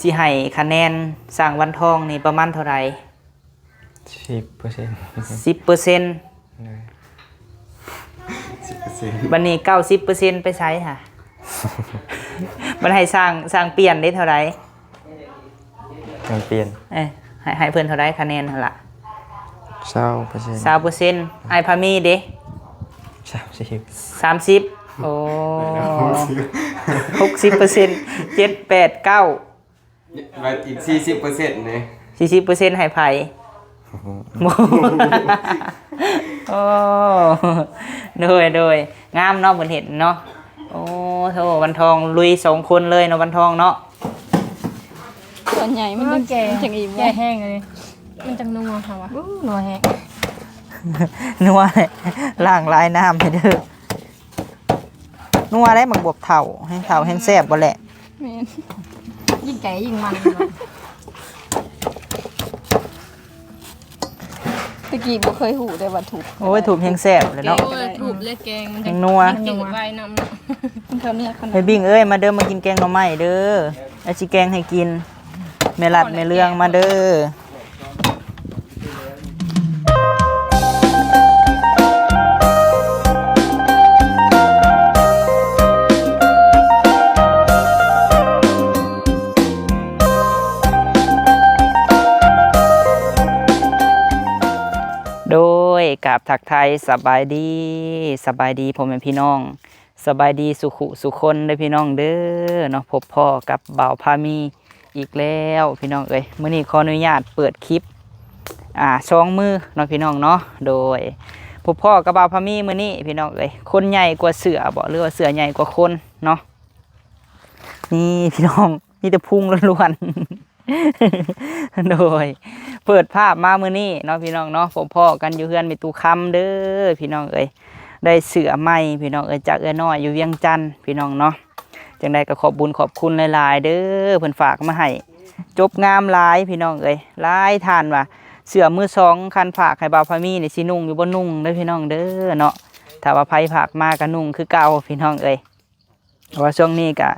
ຊິໃຫ້ຄະແນນຊ່າງວັນທອງນີ້ປະມານເທົ່າໃດ? ສິບເປີເຊັນ ສິບເປີເຊັນ ໂດຍ ສິບເປີເຊັນ ບັດນີ້ເກົ້າສິບເປີເຊັນໄປໃສຫະ? ບັດໃຫ້ຊ່າງ ຊ່າງປ່ຽນເດ້ເທົ່າໃດ? ຊ່າງປ່ຽນ ເອີ ໃຫ້ ໃຫ້ເພິ່ນເທົ່າໃດຄະແນນຫັ້ນລະ? ຊາວເປີເຊັນ ຊາວເປີເຊັນ ອ້າຍພາມີເດ້? ສາມສິບ ສາມສິບ ໂອ້ ຫົກສິບ ຫົກສິບເປີເຊັນ ເຈັດ ແປດ ເກົ້າ ວ່າອີກສີ່ສິບເປີເຊັນເດ້ ສີ່ສິບເປີເຊັນໃຫ້ໃຜ? ໂອ້ ໂດຍ ໂດຍ ງາມເນາະ ເພິ່ນເຮັດເນາະ ໂອ້ໂທ້ ວັນທອງລຸຍສອງຄົນເລີຍເນາະ ວັນທອງເນາະ ສ່ວນໃຫຍ່ມັນ ເອີ ແກ່ ມັນຈັ່ງອີ່ມ ແກ່ແຮງເລີຍ ມັນຈັ່ງນົວ ເຮົາວ່າ ອູ້ ນົວແຮງ ນົວ ລ້າງລາຍນ້ຳໃຫ້ເດີ້ ນົວໄດ໋ ໝາກບວບເຖົ້າ ແຮງເຖົ້າແຮງແຊບບໍ່ແຫຼະ ແມ່ນ ຍິ່ງແກ່ຍິ່ງມັນ ແຕ່ກີ້ບໍ່ເຄີຍຮູ້ເດ້ວ່າທຸບ ໂອ້ຍ ທຸບແຮງແຊບເລີຍເນາະ ແກງກໍໄດ້ ທຸບແລະແກງມັນ ແຮງນົວ ມັນຈຶ່ງໄວນຳເນາະ ມັນເຂົ້າເນື້ອຂະໜາດ ແມ່ບິ້ງເອີຍ ມາເດີ້ ມາກິນແກງໜໍ່ໄມ້ເດີ້ ອາຊິແກງໃຫ້ກິນ ແມ່ລັດແມ່ເລື່ອງມາເດີ້. ໂດຍ ກາບທັກທາຍສະບາຍດີ ສະບາຍດີພໍ່ແມ່ພີ່ນ້ອງ ສະບາຍດີສູ່ຄູ່ສູ່ຄົນເດີ້ພີ່ນ້ອງເດີ້ເນາະ ພົບພໍ້ກັບບ່າວພາມີອີກແລ້ວພີ່ນ້ອງເອີຍ ມື້ນີ້ຂໍອະນຸຍາດເປີດຄລິບ ອ່າ ສອງມື້ເນາະພີ່ນ້ອງເນາະ ໂດຍ ພົບພໍ້ກັບບ່າວພາມີມື້ນີ້ພີ່ນ້ອງເອີຍ ຄົນໃຫຍ່ກວ່າເສືອບໍ ຫຼືວ່າເສືອໃຫຍ່ກວ່າຄົນເນາະ ນີ້ພີ່ນ້ອງ ມີແຕ່ພຸງລ້ວນໆ ໂດຍ ເປີດພາບມາມື້ນີ້ເນາະພີ່ນ້ອງເນາະ ພົບພໍ້ກັນຢູ່ເຮືອນແມ່ຕູ້ຄຳເດີ້ພີ່ນ້ອງເອີຍ ໄດ້ເສື້ອໃໝ່ພີ່ນ້ອງເອີຍ ຈາກເອື້ອຍນ້ອຍຢູ່ວຽງຈັນພີ່ນ້ອງເນາະ ຈັ່ງໃດກໍຂອບບຸນຂອບຄຸນຫຼາຍໆເດີ້ ເພິ່ນຝາກມາໃຫ້ ຈົບງາມຫຼາຍພີ່ນ້ອງເອີຍ ຫຼາຍທ່ານວ່າ ເສື້ອມືສອງ ຄັນຝາກໃຫ້ບ່າວພາມີນີ້ ຊິນຸ່ງຢູ່ບໍ່? ນຸ່ງເດີ້ພີ່ນ້ອງເດີ້ເນາະ ຖ້າວ່າໃຜຝາກມາກໍນຸ່ງຄືເກົ່າພີ່ນ້ອງເອີຍ. ເພາະວ່າຊ່ວງນີ້ກະ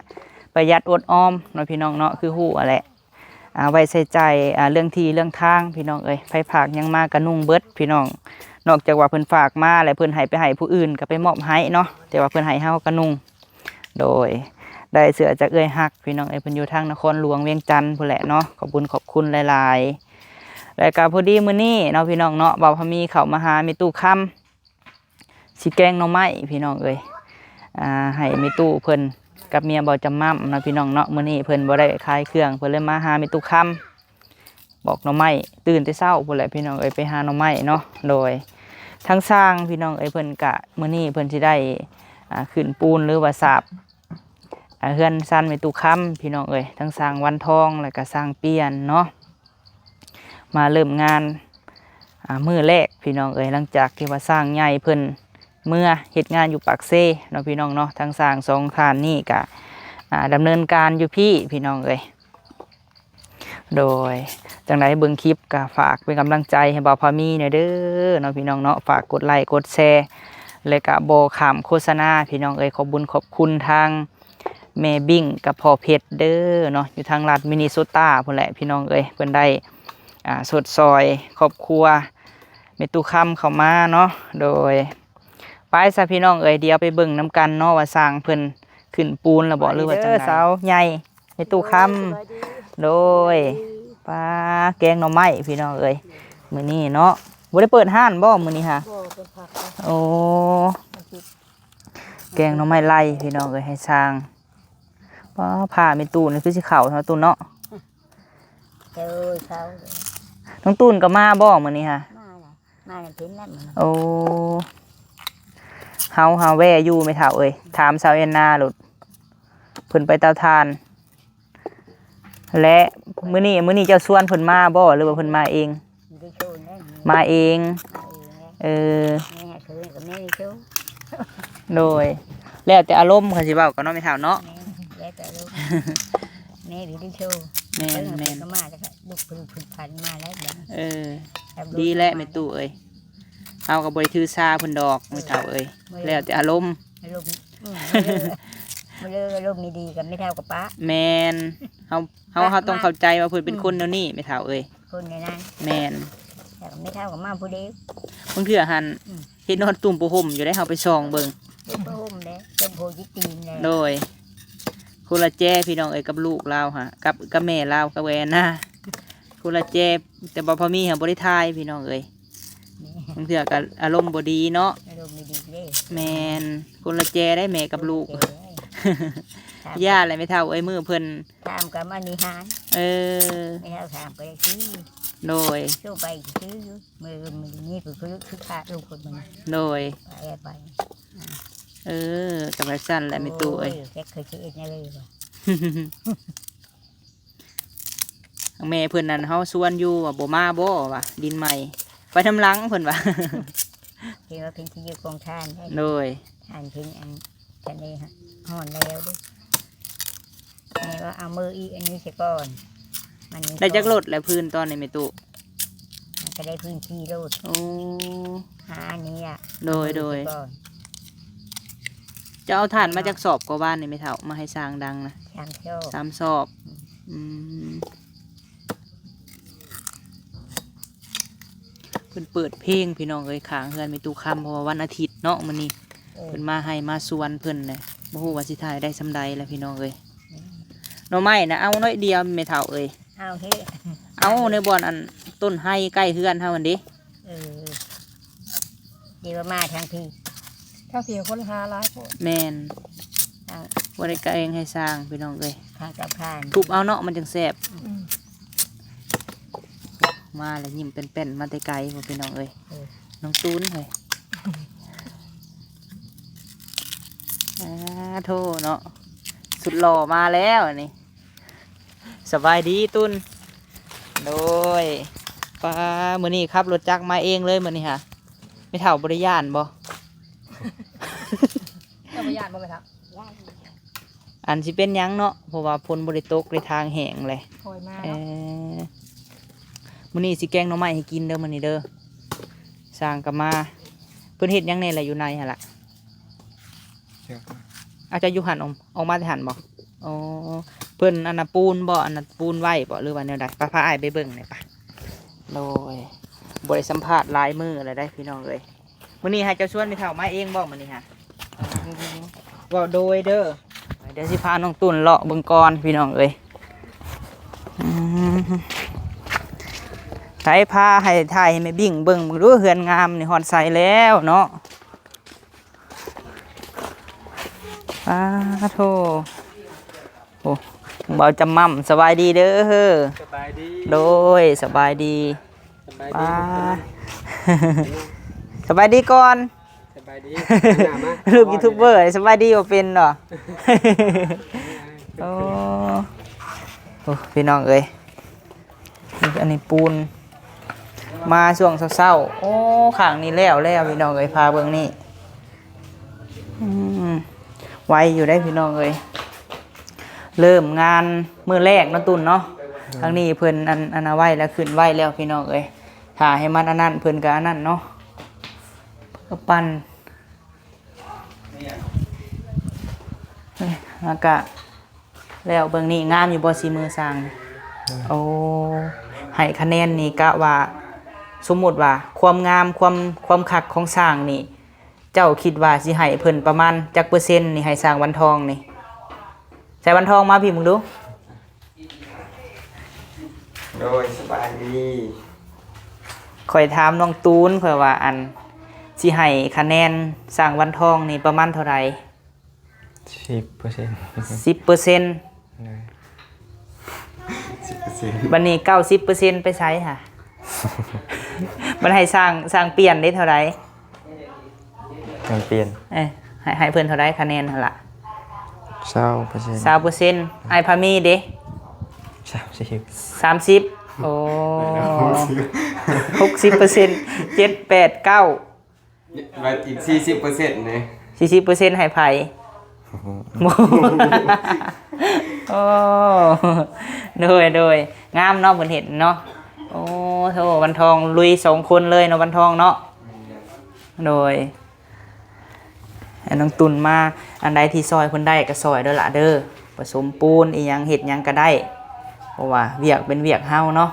ປະຢັດອົດອອມເນາະພີ່ນ້ອງເນາະ ຄືຮູ້ຫັ້ນແຫຼະ ອ່າ ໄວ້ໃຊ້ຈ່າຍ ອ່າ ເລື່ອງທີ່ເລື່ອງທາງພີ່ນ້ອງເອີຍ ໃຜຝາກຫຍັງມາກະນຸ່ງເບິດພີ່ນ້ອງ ນອກຈາກວ່າເພິ່ນຝາກມາແລ້ວ ເພິ່ນໃຫ້ໄປໃຫ້ຜູ້ອື່ນ ກະໄປມອບໃຫ້ເນາະ ແຕ່ວ່າເພິ່ນໃຫ້ເຮົາກະນຸ່ງ ໂດຍ ໄດ້ເສື້ອຈາກເອື້ອຍຮັກພີ່ນ້ອງເອີຍ ເພິ່ນຢູ່ທາງນະຄອນຫຼວງວຽງຈັນພຸ້ນແຫຼະເນາະ ຂອບບຸນຂອບຄຸນຫຼາຍໆ ແລ້ວກະພໍດີມື້ນີ້ເນາະພີ່ນ້ອງເນາະ ບ່າວພາມີເຂົ້າມາຫາແມ່ຕູ້ຄຳ ຊິແກງໜໍ່ໄມ້ພີ່ນ້ອງເອີຍ ອ່າ ໃຫ້ແມ່ຕູ້ເພິ່ນກັບເມຍບ່າວຈຳໝ່ຳເນາະພີ່ນ້ອງເນາະ ມື້ນີ້ເພິ່ນບໍ່ໄດ້ຂາຍເຄື່ອງ ເພິ່ນເລີຍມາຫາແມ່ຕູ້ຄຳ ປອກໜໍ່ໄມ້ ຕື່ນແຕ່ເຊົ້າພຸ້ນແຫຼະພີ່ນ້ອງເອີຍ ໄປຫາໜໍ່ໄມ້ເນາະ ໂດຍ ທາງຊ່າງພີ່ນ້ອງເອີຍ ເພິ່ນກະ ມື້ນີ້ເພິ່ນຊິໄດ້ ອ່າ ຂຶ້ນປູນ ຫຼືວ່າສາບ ອ່າ ເຮືອນຊານແມ່ຕູ້ຄຳພີ່ນ້ອງເອີຍ ທັງຊ່າງວັນທອງ ແລ້ວກະຊ່າງປ່ຽນເນາະ ມາເລີ່ມງານ ອ່າ ມື້ແລກພີ່ນ້ອງເອີຍ ຫຼັງຈາກທີ່ວ່າຊ່າງໃຫຍ່ເພິ່ນເມືອເຮັດງານຢູ່ປາກເຊເນາະພີ່ນ້ອງເນາະ ທັງຊ່າງສອງທ່ານນີ້ກະ ອ່າ ດຳເນີນການຢູ່ພີ້ພີ່ນ້ອງເອີຍ ໂດຍ ຈັ່ງໃດເບິ່ງຄລິບກະຝາກເປັນກຳລັງໃຈໃຫ້ບ່າວພາມີແດ່ເດີ້ເນາະພີ່ນ້ອງເນາະ ຝາກກົດໄລ້ກົດແຊ ແລະກະບໍ່ຂ້າມໂຄສະນາພີ່ນ້ອງເອີຍ ຂອບບຸນຂອບຄຸນທາງ ແມ່ບິ້ງກັບພໍ່ເພັດເດີ້ເນາະ ຢູ່ທາງລັດມິນິໂຊຕາພຸ້ນແຫຼະພີ່ນ້ອງເອີຍ ເພິ່ນໄດ້ ອ່າ ຊົດຊ່ອຍຄອບຄົວແມ່ຕູ້ຄຳເຂົ້າມາເນາະ ໂດຍ ໄປຊະພີ່ນ້ອງເອີຍ ດຽວໄປເບິ່ງນຳກັນເນາະວ່າຊ່າງເພິ່ນຂຶ້ນປູນແລ້ວບໍ ຫຼືວ່າຈັ່ງໃດ ສາວໃຫຍ່ ແມ່ຕູ້ຄຳ ໂດຍ ປາ ແກງໜໍ່ໄມ້ພີ່ນ້ອງເອີຍ ມື້ນີ້ເນາະ ບໍ່ໄດ້ເປີດຮ້ານບໍມື້ນີ້ຫະ ບໍ່ ເປີດພັກ ໂອ້ ແກງໜໍ່ໄມ້ໄລ່ພີ່ນ້ອງເອີຍ ໃຫ້ຊ່າງ ປ້າ ຜ້າແມ່ຕູ້ນີ້ຄືຊິເຂົ້າເນາະ ຕູ້ເນາະ ໂດຍ ເຂົ້າ ນ້ອງຕູນກໍມາບໍມື້ນີ້ຫະ ມາແລ້ວ ມາແລ້ວເພິ່ນແລ້ວມື້ນີ້ ໂອ້ ເຮົາຫາແວ່ຢູ່ແມ່ເຖົ້າເອີຍ ຖາມສາວແອນນາໂລດ ເພິ່ນໄປເຕົາຖ່ານ ແລະ ມື້ນີ້ ມື້ນີ້ເຈົ້າຊວນເພິ່ນມາບໍ ຫຼືວ່າເພິ່ນມາເອງ? ບໍ່ໄດ້ຊວນເດ້ ມາເອງ ມາເອງແຫຼະ ເອີ ແມ່ເພິ່ນກໍແມ່ນຢູ່ ໂດຍ ແລ້ວແຕ່ອາລົມ ຄັນຊິເວົ້າກັນເນາະແມ່ເຖົ້າເນາະ ແມ່ນ ແລ້ວແຕ່ອາລົມ ແມ່ບໍ່ໄດ້ໂຊ ແມ່ນໆ ເພິ່ນກໍມາແລ້ວກໍລຸກເພິ່ນ ເພິ່ນພັນມາແລ້ວ ເອີ ຕາມລົມ ດີແລ້ວແມ່ຕູ້ເອີຍ ເຮົາກໍບໍ່ໄດ້ຖືສາເພິ່ນດອກ ເອີ ແມ່ເຖົ້າເອີຍ ແລ້ວແຕ່ອາລົມ ອາລົມ ອືມ ເອີ ເລີຍອາລົມດີໆກັບແມ່ເຖົ້າກັບປ້າ. ແມ່ນ ເຮົາ ເຮົາ ເຮົາຕ້ອງເຂົ້າໃຈວ່າເພິ່ນເປັນຄົນແນວນີ້ ແມ່ເຖົ້າເອີຍ. ຄົນແນວນັ້ນ. ແມ່ນ. ແລ້ວແມ່ເຖົ້າກໍມາຜູ້ດຽວ. ບາງເທື່ອຫັ້ນ ອືມ ເຫັນນອນຕຸ້ມຜ້າຫົ່ມຢູ່ເດ້ ເຮົາໄປສ່ອງເບິ່ງ. ຕຸ້ມຜ້າຫົ່ມເດ້ ຕົ້ນໂພຈິກຕີນແຫຼະ. ໂດຍ. ຄົນລະແຈພີ່ນ້ອງເອີຍ ກັບລູກລາວຫາ ກັບ ກັບແມ່ລາວ ກັບແອນນາ ຄົນລະແຈ. ແຕ່ວ່າພໍມີຫາບໍ່ໄດ້ຖ່າຍພີ່ນ້ອງເອີຍ. ແມ່ນ. ບາງເທື່ອກໍອາລົມບໍ່ດີເນາະ. ອາລົມບໍ່ດີເດ້. ແມ່ນ. ຄົນລະແຈໄດ້ແມ່ກັບລູກ. ຄົນລະແຈ. ຢ່າແຫຼະແມ່ເຖົ້າເອີຍ ມື້ເພິ່ນຖາມກໍມານິຫານ. ເອີ ແມ່ເຖົ້າຖາມກໍໄດ້ຊື່. ໂດຍ. ໂຊໄປຊື່ຢູ່ ມື້ອື່ນມື້ນີ້ເພິ່ນຄື ຄືພາລູກເພິ່ນມາ. ໂດຍ. ໄປ ໄປ. ເອີ ກໍວ່າຊັ້ນແຫຼະແມ່ຕູ້ເອີຍ. ໂອ້ຍ ຈັກເຄີຍຊິເຮັດແນວໃດວະ. ແມ່ເພິ່ນນັ້ນ ເຮົາຊວນຢູ່ວ່າບໍ່ມາບໍ່ວ່າ ດິນໃໝ່ ໄປນຳຫຼັງເພິ່ນວ່າ. ເພິ່ນວ່າເພິ່ນຊິຢູ່ກອງຖ່ານໄດ໋. ໂດຍ. ຖ່ານເພິ່ນອັນ ທະເລຮ້ອນແລ້ວເດ້. ແມ່ວ່າເອົາມື້ອີກອັນນີ້ສາກ່ອນ ມັນມີ ໄດ້ຈັກໂລດແລ້ວພື້ນຕອນນີ້ແມ່ຕູ້? ມັນກໍໄດ້ພື້ນສີ່ໂລດ. ໂອ້ ຫາອັນນີ້ລະ. ໂດຍ ໂດຍ. ເອົາມື້ສາກ່ອນ. ເຈົ້າເອົາຖ່ານມາຈັກສອບກໍວານນີ້ແມ່ເຖົ້າ ມາໃຫ້ຊ່າງດັງນະ? ສາມຊອບ. ສາມຊອບ. ອືມ ອືມ. ເພິ່ນເປີດເພງພີ່ນ້ອງເອີຍ ຂ້າງເຮືອນແມ່ຕູ້ຄຳ ເພາະວ່າວັນອາທິດເນາະມື້ນີ້. ເອີ ເພິ່ນມາໄຮ່ມາສວນເພິ່ນນະ ບໍ່ຮູ້ວ່າຊິຖ່າຍໄດ້ສ່ຳໃດລະພີ່ນ້ອງເອີຍ. ອືມ ໜໍ່ໄມ້ນະ ເອົາໜ້ອຍດຽວແມ່ເຖົ້າເອີຍ. ເອົາເທ ເອົາໃນບ່ອນອັນຕົ້ນໄຮ່ໃກ້ເຮືອນເຮົາຫັ້ນເດ້. ເອີ ດຽວມາທາງພີ້ ທາງພີ້ຄົນຫາຫຼາຍໂພດ. ແມ່ນ. ທາງ ບໍ່ໄດ້ກະເອງໃຫ້ຊ່າງພີ່ນ້ອງເອີຍ ທາງກັບຂ້າງ ທຸບເອົາເນາະ ມັນຈັ່ງແຊບ. ອືມ. ມາແລ້ວຍິ້ມແປ້ນໆ ມາແຕ່ໄກພຸ້ນພີ່ນ້ອງເອີຍ. ເອີ ນ້ອງຕູນເອີຍ. ອາໂທເນາະ ສຸດຫຼໍ່ມາແລ້ວນີ້. ສະບາຍດີຕູນ. ໂດຍ. ປ້າ ມື້ນີ້ຂັບລົດຈັກມາເອງເລີຍມື້ນີ້ຫາ. ແມ່ເຖົ້າບໍ່ໄດ້ຢ້ານບໍ່? ເຈົ້າບໍ່ຢ້ານບໍ່ແມ່ເຖົ້າ? ອັນຊິເປັນຫຍັງເນາະ ເພາະວ່າຝົນບໍ່ໄດ້ຕົກເດ້ ທາງແຫ້ງແຫຼະ. ຄ່ອຍມາເນາະ. ເອີ ມື້ນີ້ຊິແກງໜໍ່ໄມ້ໃຫ້ກິນເດີມື້ນີ້ເດີ. ຊ່າງກໍມາ. ເພິ່ນເຮັດຫຍັງແດ່ລະຢູ່ໃນຫັ້ນລະ? ເຈົ້າ ອາ ເຈົ້າຢູ່ຫັ້ນ ອອກ ອອກມາແຕ່ຫັ້ນບໍ່? ອໍ ເພິ່ນອັນນ່າປູນບໍ່? ອັນນ່າປູນໄວ້ບໍ່ ຫຼືວ່າແນວໃດ? ໄປ ພາອ້າຍໄປເບິ່ງແດ່ປະ. ໂດຍ. ບໍ່ໄດ້ສຳພາດຫຼາຍມື້ແລ້ວເດ້ພີ່ນ້ອງເອີຍ. ມື້ນີ້ໃຫ້ເຈົ້າຊວນແມ່ເຖົ້າມາເອງບໍ່ມື້ນີ້ຫາ? ເວົ້າໂດຍເດີ. ດຽວຊິພານ້ອງຕຸ່ນເລາະເບິ່ງກ່ອນພີ່ນ້ອງເອີຍ. ອືມ ໃຜພາໃຫ້ ຖ່າຍໃຫ້ແມ່ບິ້ງເບິ່ງ ເບິ່ງດູເຮືອນງາມນີ້ ຮອດໃສແລ້ວເນາະ. ປາໂທ ໂອ້ ບ່າວຈຳໝ່ຳ ສະບາຍດີເດີ. ສະບາຍດີ. ໂດຍ ສະບາຍດີ. ສະບາຍດີ. ປາ ສະບາຍດີກ່ອນ. ສະບາຍດີ. ຫາມາ ລູກຢູທູບເບີ ສະບາຍດີບໍ່ເປັນເນາະ. ໂອ້ ໂອ້ ພີ່ນ້ອງເອີຍ. ອັນນີ້ປູນມາຊ່ວງເຊົ້າໆ. ໂອ້ ຂ້າງນີ້ແລ້ວແລ້ວພີ່ນ້ອງເອີຍ ພາເບິ່ງນີ້. ອືມ ໄວຢູ່ເດ້ພີ່ນ້ອງເອີຍ ເລີ່ມງານມື້ແລກເນາະ ຕຸ່ນເນາະ. ໂດຍ. ທາງນີ້ເພິ່ນອັນ ອັນນັ້ນໄວ້ແລ້ວ ຂຶ້ນໄວ້ແລ້ວພີ່ນ້ອງເອີຍ. ຖ້າໃຫ້ມັນອັນນັ້ນ ເພິ່ນກໍອັນນັ້ນເນາະ ກໍປັ່ນ. ເອີຍ ແລ້ວກະ ແລ້ວເບິ່ງນີ້ ງາມຢູ່ບໍ່ສີມືຊ່າງ? ໂດຍ. ໂອ້ ໃຫ້ຄະແນນນີ້ ກະວ່າ ສົມມຸດວ່າ ຄວາມງາມ ຄວາມ ຄວາມຄັກຂອງຊ່າງນີ້ ເຈົ້າຄິດວ່າຊິໃຫ້ເພິ່ນປະມານຈັກເປີເຊັນນີ້ ໃຫ້ຊ່າງວັນທອງນີ້? ໃສ່ວັນທອງມາພີ້ເບິ່ງດູ. ໂດຍ ສະບາຍດີ. ຂ້ອຍຖາມນ້ອງຕູນ ຂ້ອຍວ່າ ອັນ ຊິໃຫ້ຄະແນນຊ່າງວັນທອງນີ້ປະມານເທົ່າໃດ? ສິບເປີເຊັນ. ສິບເປີເຊັນ. ໂດຍ. ສິບເປີເຊັນ. ບັດນີ້ເກົ້າສິບເປີເຊັນໄປໃສຫະ? ບັດໃຫ້ຊ່າງ ຊ່າງປ່ຽນເດ້ເທົ່າໃດ? ຍັງປ່ຽນ. ເອີ ໃຫ້ ໃຫ້ເພິ່ນເທົ່າໃດຄະແນນຫັ້ນລະ? ຊາວເປີເຊັນ. ຊາວເປີເຊັນ. ອ້າຍພາມີເດ? ສາມສິບ. ສາມສິບ. ໂອ້ ຫົກສິບເປີເຊັນ. ເຈັດ ແປດ ເກົ້າ ວ່າອີກສີ່ສິບເປີເຊັນເດ້. ສີ່ສິບເປີເຊັນໃຫ້ໃຜ? ໂອ້ ໂດຍ ໂດຍ ງາມເນາະ ເພິ່ນເຮັດເນາະ. ໂອ້ໂທ ວັນທອງລຸຍສອງຄົນເລີຍເນາະ ວັນທອງເນາະ. ໂດຍ. ອັນນ້ອງຕຸນມາ ອັນໃດທີ່ຊ່ອຍເພິ່ນໄດ້ກໍຊ່ອຍເດີລະເດີ ປະສົມປູນອີ່ຫຍັງ ເຮັດຫຍັງກໍໄດ້ ເພາະວ່າວຽກເປັນວຽກເຮົາເນາະ.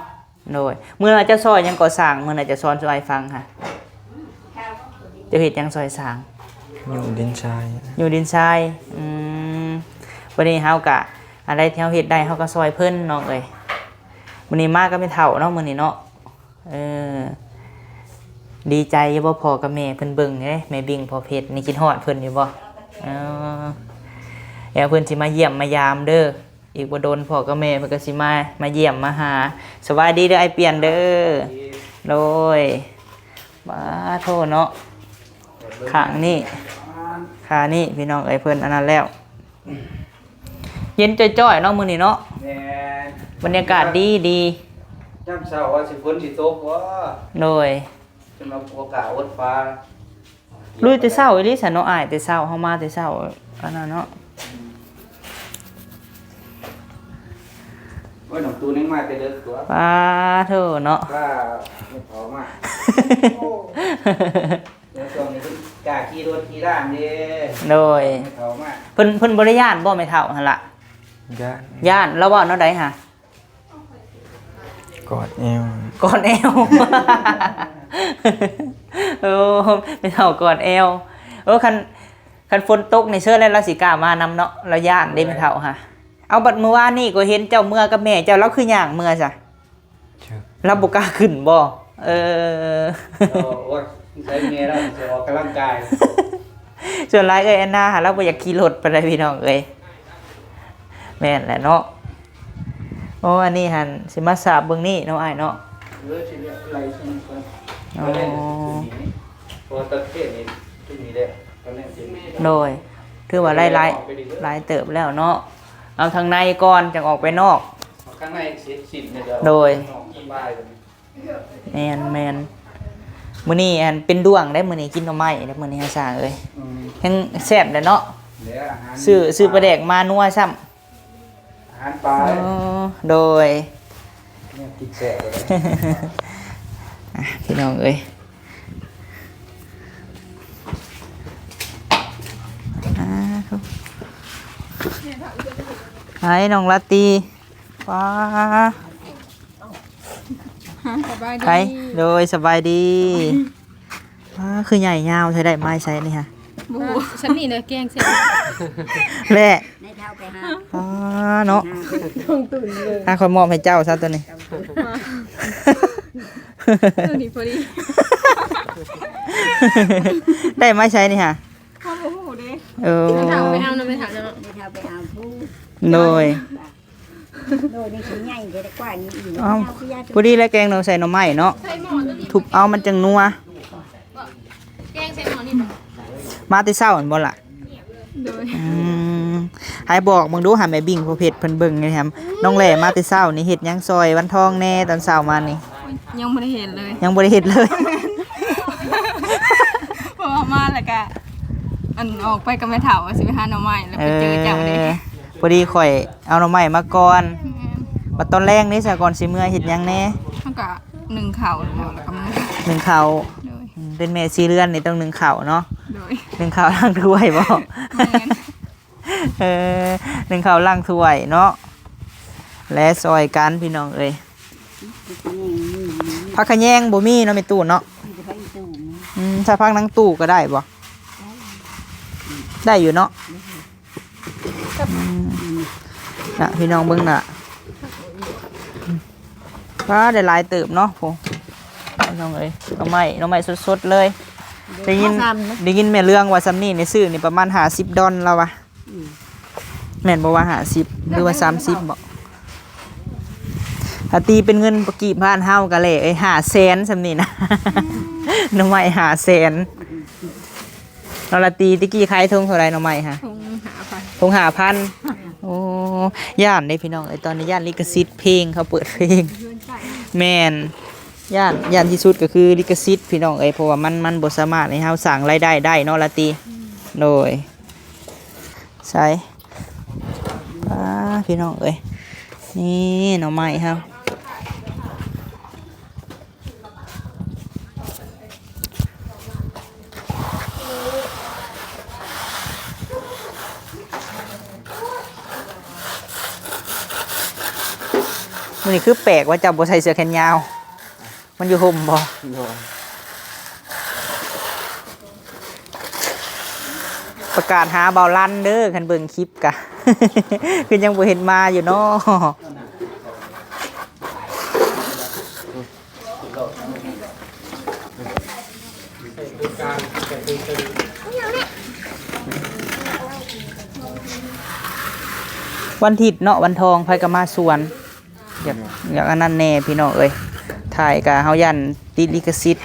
ໂດຍ ມື້ນັ້ນເຈົ້າຊ່ອຍຫຍັງກໍ່ສ້າງ? ມື້ນັ້ນເຈົ້າສອນຊ່ອຍຟັງຫະ ເຈົ້າເຮັດຫຍັງຊ່ອຍສ້າງ? ຢູ່ດິນຊາຍ ຢູ່ດິນຊາຍ. ອືມ ບັດນີ້ເຮົາກະ ອັນໃດທີ່ເຮົາເຮັດໄດ້ເຮົາກໍຊ່ອຍເພິ່ນນ້ອງເອີຍ. ມື້ນີ້ມາກັບແມ່ເຖົ້າເນາະ ມື້ນີ້ເນາະ. ເອີ ດີໃຈຢູ່ບໍ່ ພໍ່ກັບແມ່ເພິ່ນເບິ່ງເດ້ ແມ່ບິງ ພໍ່ເພັດນີ້ ຄິດຮອດເພິ່ນຢູ່ບໍ່? ເອີ ແລ້ວເພິ່ນຊິມາຢ້ຽມມາຢາມເດີ ອີກບໍ່ດົນພໍ່ກັບແມ່ເພິ່ນກໍຊິມາ ມາຢ້ຽມມາຫາ. ສະບາຍດີເດີອ້າຍປ່ຽນເດີ. ໂດຍ ປາໂທເນາະ ຂ້າງນີ້ ຂ້າງນີ້ພີ່ນ້ອງເອີຍ ເພິ່ນອັນນັ້ນແລ້ວ ເຢັນຈ້ອຍໆເນາະມື້ນີ້ເນາະ. ແມ່ນ ບັນຍາກາດດີໆ ຍາມເຊົ້າວ່າຊິຝົນຊິຕົກບໍ່. ໂດຍ ຈົນວ່າບໍ່ກ້າອົດຟ້າ ລຸຍແຕ່ເຊົ້າອີ່ຫຼີຊັ້ນເນາະອ້າຍ ແຕ່ເຊົ້າ ເຮົາມາແຕ່ເຊົ້າ ອັນນັ້ນເນາະ. ໂອ້ຍ ນ້ອງຕູນຍັງມາແຕ່ເດິກຕົວະ ປາໂທເນາະ ວ່າແມ່ເຖົ້າມາ. ໂອ້ ແລ້ວຊ່ວງນີ້ເພິ່ນກ້າຂີ່ລົດຂີ່ລາງເດ້. ໂດຍ ແມ່ເຖົ້າມາ ເພິ່ນ ເພິ່ນບໍ່ໄດ້ຢ້ານບໍ່ແມ່ເຖົ້າຫັ້ນລະ? ຢ້ານ ຢ້ານ ລາວເວົ້າແນວໃດຫະ? ກອດແອວ ກອດແອວ. ໂອ້ ແມ່ເຖົ້າກອດແອວ. ເອີ ຄັນ ຄັນຝົນຕົກນີ້ເຊີແລ້ວລາວຊິກ້າມານຳເນາະ ລາວຢ້ານເດ້ແມ່ເຖົ້າຫະ. ເອົາ ບັດມື້ວານນີ້ກໍເຫັນເຈົ້າເມືອກັບແມ່ເຈົ້າ ລາວຄືຍ່າງເມືອຊະ? ລາວບໍ່ກ້າຂຶ້ນບໍ່? ເອີ ໂອ້ຍ ໃຊ້ແມ່ລາວຊິອອກກຳລັງກາຍ. ສ່ວນຫຼາຍເອື້ອຍແອນນາຫາລາວບໍ່ຢາກຂີ່ລົດປານໃດພີ່ນ້ອງເອີຍ. ແມ່ນແຫຼະເນາະ. ໂອ້ ອັນນີ້ຫັ້ນຊິມາສາບເບິ່ງນີ້ເນາະອ້າຍເນາະ. ເອີ ຊິໄລ່ຊຸມກ່ອນ ອໍ ເພາະວ່າຕັດເຂດນີ້ ຈຸດນີ້ແຫຼະ ຕອນແລກຊິ ໂດຍ ຖືວ່າໄດ້ຫຼາຍ ອອກໄປດີເດີ ຫຼາຍເຕີບແລ້ວເນາະ. ເອົາທາງໃນກ່ອນ ຈັ່ງອອກໄປນອກ. ເອົາຂ້າງໃນເສັດສິ້ນແລ້ວ ໂດຍ ອອກສະບາຍ. ແມ່ນໆ ມື້ນີ້ອັນເປັນດ້ວງເດ້ ມື້ນີ້ກິນໜໍ່ໄມ້ເດ້ ມື້ນີ້ເຮົາສ້າງເອີຍ. ອືມ ແຮງແຊບແຫຼະເນາະ. ແລ້ວອາຫານ ຊື້ ຊື້ປາແດກມານົວຊ້ຳ. ອາຫານປ່າ ອໍ ໂດຍ ແນວກິນແຊບເລີຍ. ອ່ະ ພີ່ນ້ອງເອີຍ ອ່າ ໄປນ້ອງລາຕີ ວ້າ ສະບາຍດີ ໄປ ໂດຍ ສະບາຍດີ. ວ້າ ຄືໃຫຍ່ຍາວແທ້ ໄດ້ມາໃສນີ້ຫະ? ບໍ່ຮູ້ ສ່ຳນີ້ເລີຍ ແກງເສັດ ແລະ ໃນເຖົ້າໄປຫາ ອໍ ເນາະ ຂອງຕຸນເລີຍ ອ່ະ ຂ້ອຍມອບໃຫ້ເຈົ້າຊະໂຕນີ້ ໂຕນີ້ພໍດີ ໄດ້ມາໃສນີ້ຫະ? ເຮົາບໍ່ຮູ້ເດ້ ເອີ ແມ່ເຖົ້າໄປເອົານຳແມ່ເຖົ້າເນາະ ແມ່ເຖົ້າໄປເອົາຜູ້ ໂດຍ ໂດຍ ນີ້ຊິໃຫຍ່ແທ້ກວ່ານີ້ອີກ ເອົ້າ ເອົາຄືຢາ ພໍດີແລ້ວ ແກງໜໍ່ ໃສ່ໜໍ່ໄມ້ເນາະ ໃສ່ໝໍ້ໂຕນີ້ ທຸບເອົາມັນຈັ່ງນົວ ແກງໃສ່ໝໍ້ນີ້ ມາແຕ່ເຊົ້າຫັ້ນບໍ່ລະ? ໂດຍ ອືມ ໃຫ້ບອກເບິ່ງດູ ໃຫ້ແມ່ບິງຜູ້ເພັດເພິ່ນເບິ່ງນີ້ແຮມ ນ້ອງແຫຼມາແຕ່ເຊົ້ານີ້ເຮັດຫຍັງຊ່ອຍວັນທອງແດ່ ຕອນເຊົ້າມານີ້? ຍັງບໍ່ໄດ້ເຮັດເລີຍ ຍັງບໍ່ໄດ້ເຮັດເລີຍ ເພາະວ່າມາແລ້ວກະ ອັນ ອອກໄປກັບແມ່ເຖົ້າວ່າຊິໄປຫາໜໍ່ໄມ້ ແລ້ວໄປເຈີເຈົ້າເດ້ ເອີ ພໍດີຂ້ອຍເອົາໜໍ່ໄມ້ມາກ່ອນ ແມ່ນ ບັດຕອນແລງນີ້ຊະ ກ່ອນຊິເມືອເຮັດຫຍັງແດ່? ເຮົາກະໜຶ້ງເຂົ້າແລ້ວ ແລ້ວກະເມືອ ໜຶ້ງເຂົ້າ ໂດຍ ອືມ ເປັນແມ່ສີ່ເຮືອນນີ້ຕ້ອງໜຶ້ງເຂົ້າເນາະ ໂດຍ ໜຶ້ງເຂົ້າລ້າງຖ້ວຍບໍ່? ແມ່ນ ເອີ ໜຶ້ງເຂົ້າລ້າງຖ້ວຍເນາະ ແລະຊ່ອຍກັນພີ່ນ້ອງເອີຍ ຜັກຂະແຍງບໍ່ມີເນາະແມ່ຕູ້ເນາະ ມີແຕ່ຜັກອີຕູ່ ອືມ ໃສ່ຜັກນາງຕູ້ກໍໄດ້ບໍ່? ໄດ້ຢູ່ເນາະ ອືມ ນະ ພີ່ນ້ອງເບິ່ງນະ ວ້າ ໄດ້ຫຼາຍເຕີບເນາະ ໂອ້ ພີ່ນ້ອງເອີຍ ໜໍ່ໄມ້ ໜໍ່ໄມ້ສົດໆເລີຍ ໄດ້ຍິນ ໄດ້ຍິນແມ່ເລື່ອງວ່າຊ່ຳນີ້ນີ້ ຊື້ນີ້ປະມານຫ້າສິບດອນລາວວ່າ ອືມ ແມ່ນບໍ່ວ່າຫ້າສິບ ຫຼືວ່າສາມສິບບໍ່? ຖ້າຕີເປັນເງິນກີບບ້ານເຮົາກໍແຫຼະ ເອີຍ ຫ້າແສນຊ່ຳນີ້ນະ ໜໍ່ໄມ້ຫ້າແສນ ເນາະລາຕີ ແຕ່ກີ້ຂາຍຖົງເທົ່າໃດໜໍ່ໄມ້ຫະ? ຖົງຫ້າພັນ ຖົງຫ້າພັນ ໂອ້ ຢ້ານເດ້ພີ່ນ້ອງເອີຍ ຕອນນີ້ຢ້ານລິຂະສິດເພງ ເຂົາເປີດເພງ ແມ່ນ ຢ້ານ ຢ້ານທີ່ສຸດກໍຄືລິຂະສິດພີ່ນ້ອງເອີຍ ເພາະວ່າມັນ ມັນບໍ່ສາມາດໃຫ້ເຮົາສ້າງລາຍໄດ້ໄດ້ເນາະລາຕີ ອືມ ໂດຍ ໃສ່ ປ້າ ພີ່ນ້ອງເອີຍ ນີ້ໜໍ່ໄມ້ເຮົາ ມື້ນີ້ຄືແປກວ່າເຈົ້າບໍ່ໃສ່ເສື້ອແຂນຍາວ ມັນຢູ່ຮົ່ມບໍ່? ໂດຍ. ປະກາດຫາເບົາລັນເດີ ຄັນເບິ່ງຄລິບກະ ຄືຍັງບໍ່ເຫັນມາຢູ່ເນາະ. ວັນທິດເນາະ ວັນທອງ ໃຜກໍມາສວນ ຢາກ ຢາກອັນນັ້ນແດ່ພີ່ນ້ອງເອີຍ ຖ່າຍກະເຮົາຢ້ານຕິດລິຂະສິດ.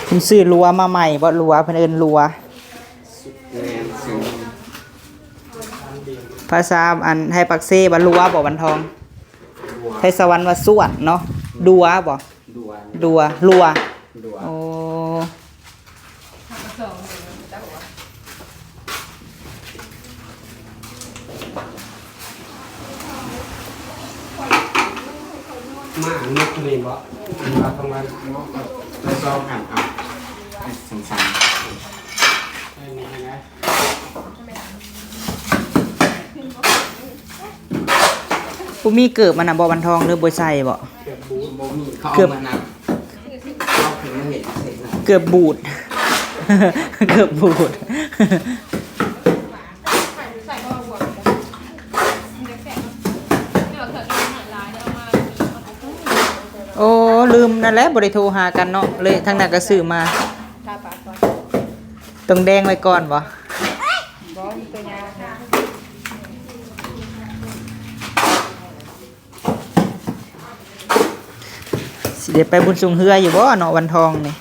ເພິ່ນຊື້ລົວມາໃໝ່ບໍ່? ລົວ ເພິ່ນເອີ້ນລົວ ແມ່ນ ຊື່ ພາສາອັນໄທປາກເຊວ່າລົວບໍ່ ວັນທອງ? ໄທສະຫວັນວ່າສວນເນາະ ດັວບໍ່? ດັວ ດັວ ລົວ ດັວ ໂອ້ ມາອັນນົກນີ້ບໍ່? ອັນວ່າຕ້ອງວ່າເນາະ ໄປຊອງຫັ້ນ ເອົາ ສັ້ນໆ ເອີ ນີ້ນະ. ບໍ່ມີເກີບມັນນະບໍ່ ວັນທອງ ຫຼືບໍ່ໃສ່ບໍ່? ເກືອບບູດ ບໍ່ມີ ເຂົາເອົາມານຳ ເອົາຂຶ້ນມາເຮັດ ເຮັດນະ ເກືອບບູດ ເກືອບບູດ. ໂອ້ ລືມ ນັ້ນແຫຼະ ບໍ່ໄດ້ໂທຫາກັນເນາະ ເລີຍທາງນັ້ນກໍຊື້ມາ ຕ້ອງແດງໄວ້ກ່ອນບໍ່? ບໍ່ ມີຕົວຍາວ ຊິໄດ້ໄປບຸນຊ່ວງເຮືອຢູ່ບໍ່ເນາະ ວັນທອງນີ້?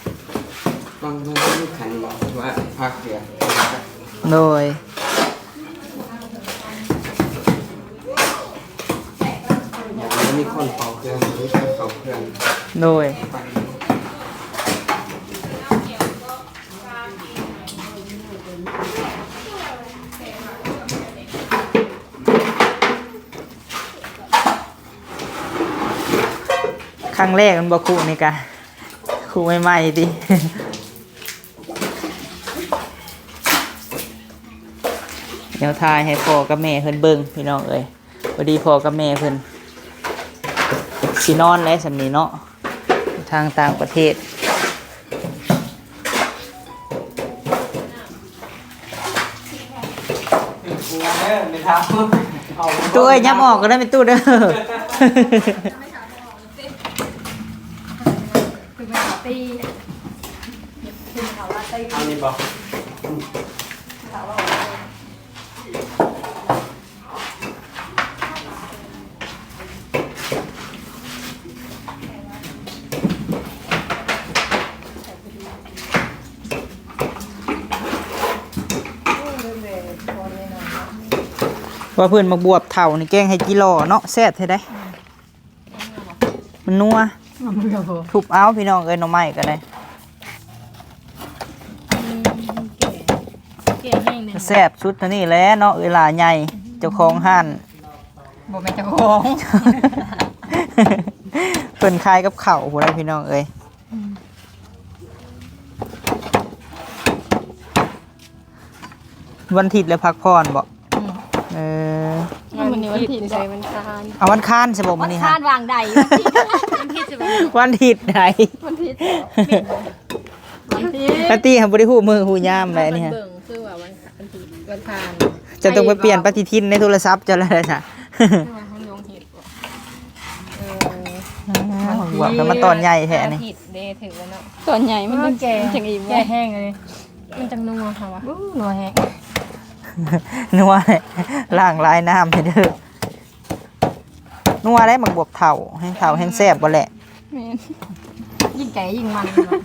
ຕ້ອງເບິ່ງຄັນວ່າພັກເດືອນ ໂດຍ ຍັງບໍ່ມີຄົນເຝົ້າເຄື່ອງ ມີຄົນເຝົ້າເຄື່ອງ ໂດຍ. ຄັ້ງແລກແມ່ນບໍ່ ຄຸນີ້ກະ ຄຸໃໝ່ໆຕິ ດຽວຖ່າຍໃຫ້ພໍ່ກັບແມ່ເພິ່ນເບິ່ງ ພີ່ນ້ອງເອີຍ. ພໍດີພໍ່ກັບແມ່ເພິ່ນຊິນອນແລ້ວສ່ຳນີ້ເນາະ ທາງຕ່າງປະເທດ. ຕູ້ເອີຍ ຫຍັບອອກກໍໄດ້ແມ່ຕູ້ເດີ. ເອົານີ້ບໍ່? ວ່າເພິ່ນໝາກບວບເຖົ້ານີ້ແກງໃຫ້ຈີ່ຫຼໍ່ເນາະ ແຊບແທ້ໃດ. ມັນນົວ ທຸບເອົາພີ່ນ້ອງເອີຍ ໜໍ່ໄມ້ກໍໄດ້. ແກງແຫ້ງແນ່ ແຊບສຸດເທົ່ານີ້ແຫຼະເນາະ ເອື້ອຍຫຼ້າໃຫຍ່ ເຈົ້າຂອງຮ້ານ ບໍ່ແມ່ນເຈົ້າຂອງ ເພິ່ນຂາຍກັບເຂົ້າພຸ້ນແຫຼະພີ່ນ້ອງເອີຍ. ວັນທິດແລ້ວພັກຜ່ອນບໍ່? ອືມ ເອີ ມື້ນີ້ວັນທິດ ໃສວັນຄານ ເອົາວັນຄານໃສບໍ່ມື້ນີ້? ວັນຄານຫວາງໃດ? ວັນທິດໃສບໍ່? ວັນທິດໃດ? ວັນທິດ ວັນທິດ ລາຕີຫາບໍ່ໄດ້ຮູ້ມື້ຮູ້ຍາມໃດນີ້ຮະ. ເບິ່ງຄືວ່າວັນ ວັນທິດ ວັນຄານ ເຈົ້າຕ້ອງໄປປ່ຽນປະຕິທິນໃນໂທລະສັບເຈົ້າແລ້ວໃດຊະ. ຄືວ່າເຮົາລົງເຮັດບໍ່? ເອີ ຫວກກໍມາຕອນໃຫຍ່ແທ້ນີ້. ເອີ ເດ້ ຖືກແລ້ວເນາະ ຕອນໃຫຍ່ມັນ ມັນຈັ່ງ ແກ່ ມັນຈັ່ງອີ່ມ ແກ່ແຮງເລີຍ. ມັນຈັ່ງນົວເຮົາວ່າ ອູ້ ນົວແຮງ ນົວ ລ້າງລາຍນ້ຳໃຫ້ເດີ. ນົວໄດ໋ ໝາກບວບເຖົ້າ ແຮງເຖົ້າແຮງແຊບບໍ່ແຫຼະ. ແມ່ນ ຍິ່ງແກ່ຍິ່ງມັນເນາະ.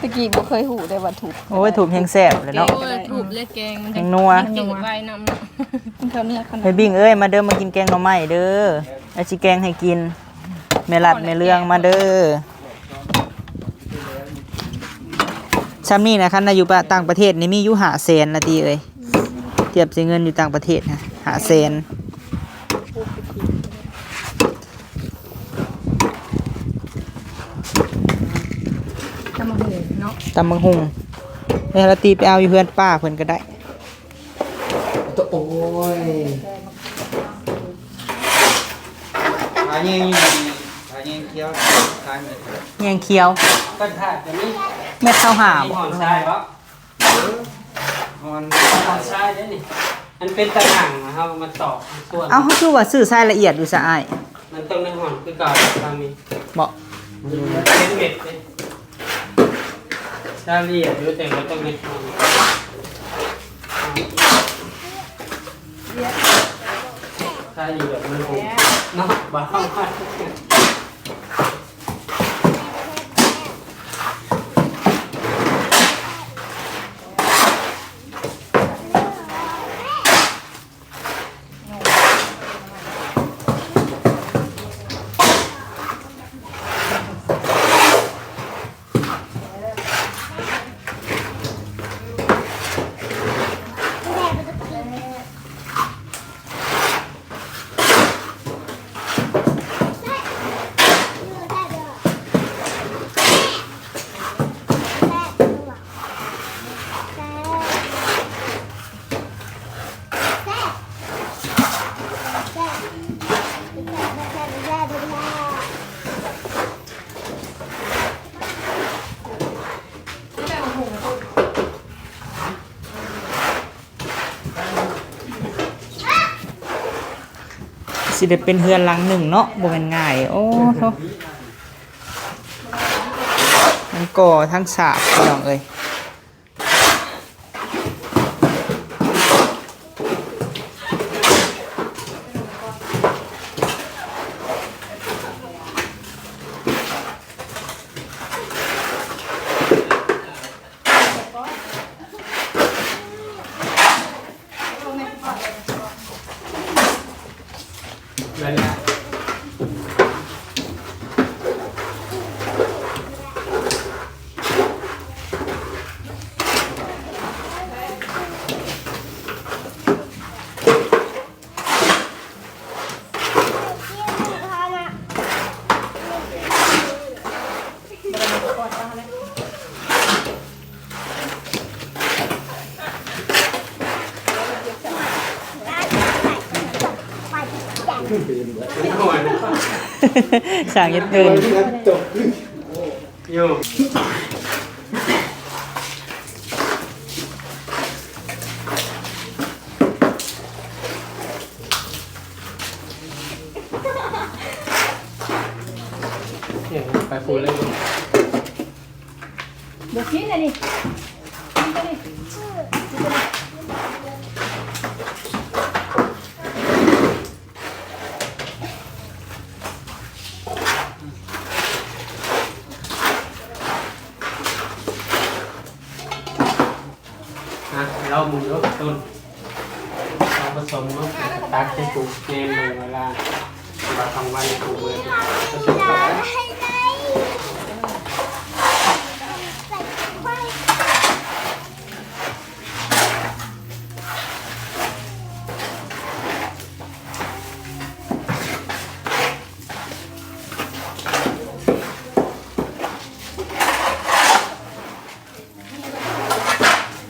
ຕະກີ້ບໍ່ເຄີຍຮູ້ເດ້ວ່າທຸບ ໂອ້ຍ ທຸບແຮງແຊບເລີຍເນາະ. ໂອ້ຍ ທຸບເລີຍແກງມັນ ແຮງນົວ ມັນຈືດໄວນຳເນາະ. ມັນເຂົ້າເໜືອຂະໜາດ. ແມ່ບິ້ງເອີຍ ມາເດີ ມາກິນແກງໜໍ່ໄມ້ເດີ ອາຊິແກງໃຫ້ກິນ. ແມ່ລັດແມ່ເລື່ອງມາເດີ. ຊ່ຳນີ້ນະ ຄັນວ່າຢູ່ປະ ຕ່າງປະເທດນີ້ມີຢູ່ຫ້າແສນລະຕິເອີຍ. ທຽບໃສ່ເງິນຢູ່ຕ່າງປະເທດນະ ຫ້າແສນ. ຕຳບັກຫຸ່ງເນາະ ຕຳບັກຫຸ່ງ. ແມ່ລາຕີໄປເອົາຢູ່ເຮືອນປ້າເພິ່ນກໍໄດ້. ໂອ້ຍ ຜ້າແຍງຢູ່ນີ້ ຜ້າແຍງຂຽວ ຂາຍແຍງຂຽວ. ເພິ່ນຂາຍຕົວນີ້ ເມັດຊາວຫ້າ ມີ ບໍ່? ຫອນຊາຍບໍ່? ຫອນ ຫອນຊາຍເດ້ນີ້. ມັນເປັນຕາໜັງ ເຮົາມາຕອກສ່ວນ. ເອົ້າ ເຮົາຄືວ່າຊື້ຊາຍລະອຽດຢູ່ຊະອ້າຍ? ມັນຕ້ອງໄດ້ຫອນຄືເກົ່າ ທາງນີ້ ບໍ່? ເປັນເມັດເດ້. ຊາຍລະອຽດຢູ່ ແຕ່ບໍ່ຕ້ອງໄດ້ຫອນ. ຊາຍລະອຽດມັນຄົງເນາະ ບໍ່ເອົາ. ຊິໄດ້ເປັນເຮືອນຫຼັງໜຶ່ງເນາະ ບໍ່ແມ່ນງ່າຍ. ໂອ້ໂທ ທັງກໍ່ທັງສາບ ພີ່ນ້ອງເອີຍ. ສ້າງເຮັດເຖິງ. ໄປພຸ້ນເລີຍ. ບໍ່ກິນອັນນີ້ ກິນຕົວນີ້. ອ່ະ ລອງເບິ່ງດູຕົ້ນ ເອົາປະສົມເນາະ ຕັກໃສ່ຖົງ ແນມເບິ່ງເວລາ ວ່າກາງວັນປູກເບີ ປະສົມເຂົ້າໄປ.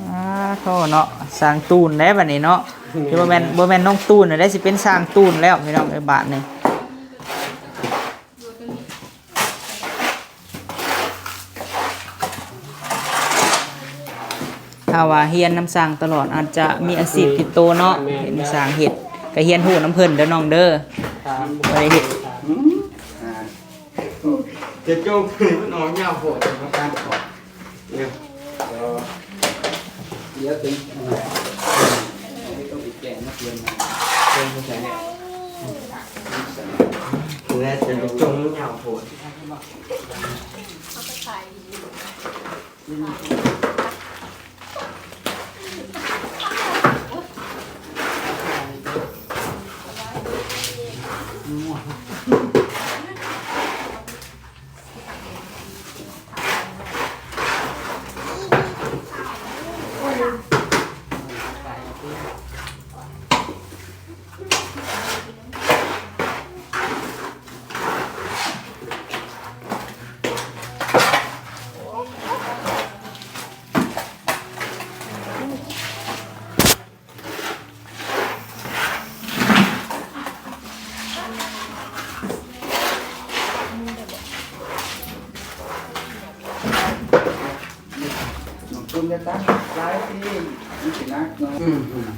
ອ່າ ໂທເນາະ ສ້າງຕູນແລ້ວບັດນີ້ເນາະ. ແມ່ນ ຄືບໍ່ແມ່ນ ບໍ່ແມ່ນນ້ອງຕູນແລ້ວ ຊິເປັນຊ່າງຕູນແລ້ວ ພີ່ນ້ອງເອີຍ ບາດນີ້. ຖ້າວ່າຮຽນນຳຊ່າງຕະຫຼອດ ອາດຈະມີອາຊີບຕິດໂຕເນາະ. ແມ່ນ ເຫັນຊ່າງເຮັດ ກະຮຽນຮູ້ນຳເພິ່ນເດີນ້ອງເດີ. ບໍ່ໄດ້ເຮັດ ອືມ ອ່າ ຈະໂຈງ ມັນອອກຍາວໂພດ ປະທານຂອງ ເອີ ດຽວເປັນອັນນັ້ນ ຕ້ອງອີກແກງມາປ່ຽນໃໝ່ ເປັນໃສ່ແລ້ວ ແລ້ວຈະຈົງຍາວໂພດ. ນ້ຳຕົ້ມຢ່າຕັກຫຼາຍຕິ ມັນຊິໜັກເນາະ. ອືມ.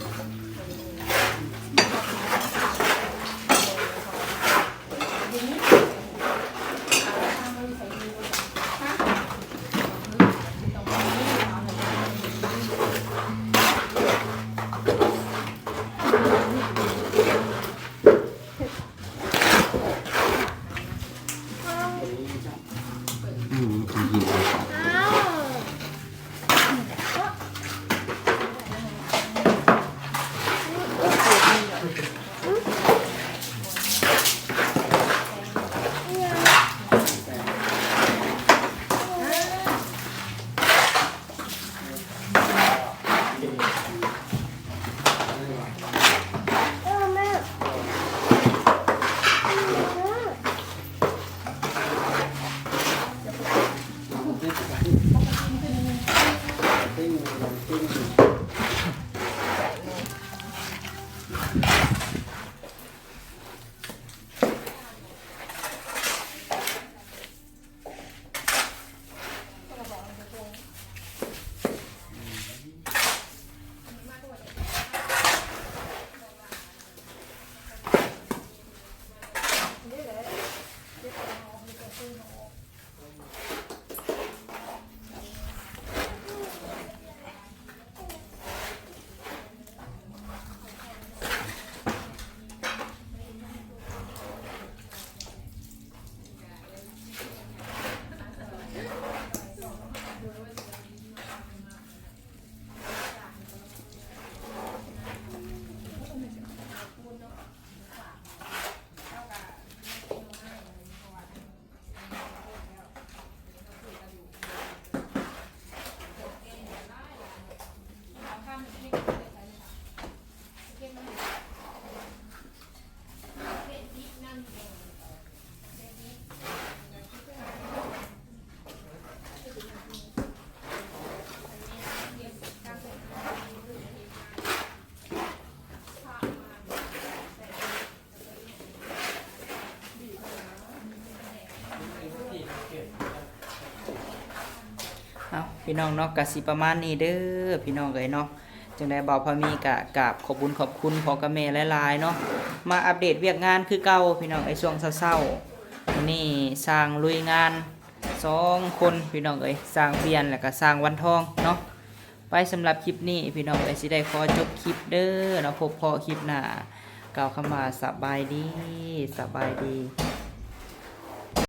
ເອົາ ພີ່ນ້ອງເນາະ ກະຊິປະມານນີ້ເດີພີ່ນ້ອງເອີຍເນາະ. ຈັ່ງໃດບ່າວພາມີກະກາບຂອບບຸນຂອບຄຸນພໍ່ກັບແມ່ຫຼາຍໆເນາະ. ມາອັບເດດວຽກງານຄືເກົ່າພີ່ນ້ອງເອີຍ ຊ່ວງເຊົ້າໆ. ມື້ນີ້ຊ່າງລຸຍງານສອງຄົນພີ່ນ້ອງເອີຍ ຊ່າງວຽນ ແລະກະຊ່າງວັນທອງເນາະ. ໄປ ສຳລັບຄລິບນີ້ພີ່ນ້ອງເອີຍ ຊິໄດ້ຂໍຈົບຄລິບເດີເນາະ. ພົບພໍ້ຄລິບໜ້າ ກ່າວຄຳວ່າສະບາຍດີ ສະບາຍດີ.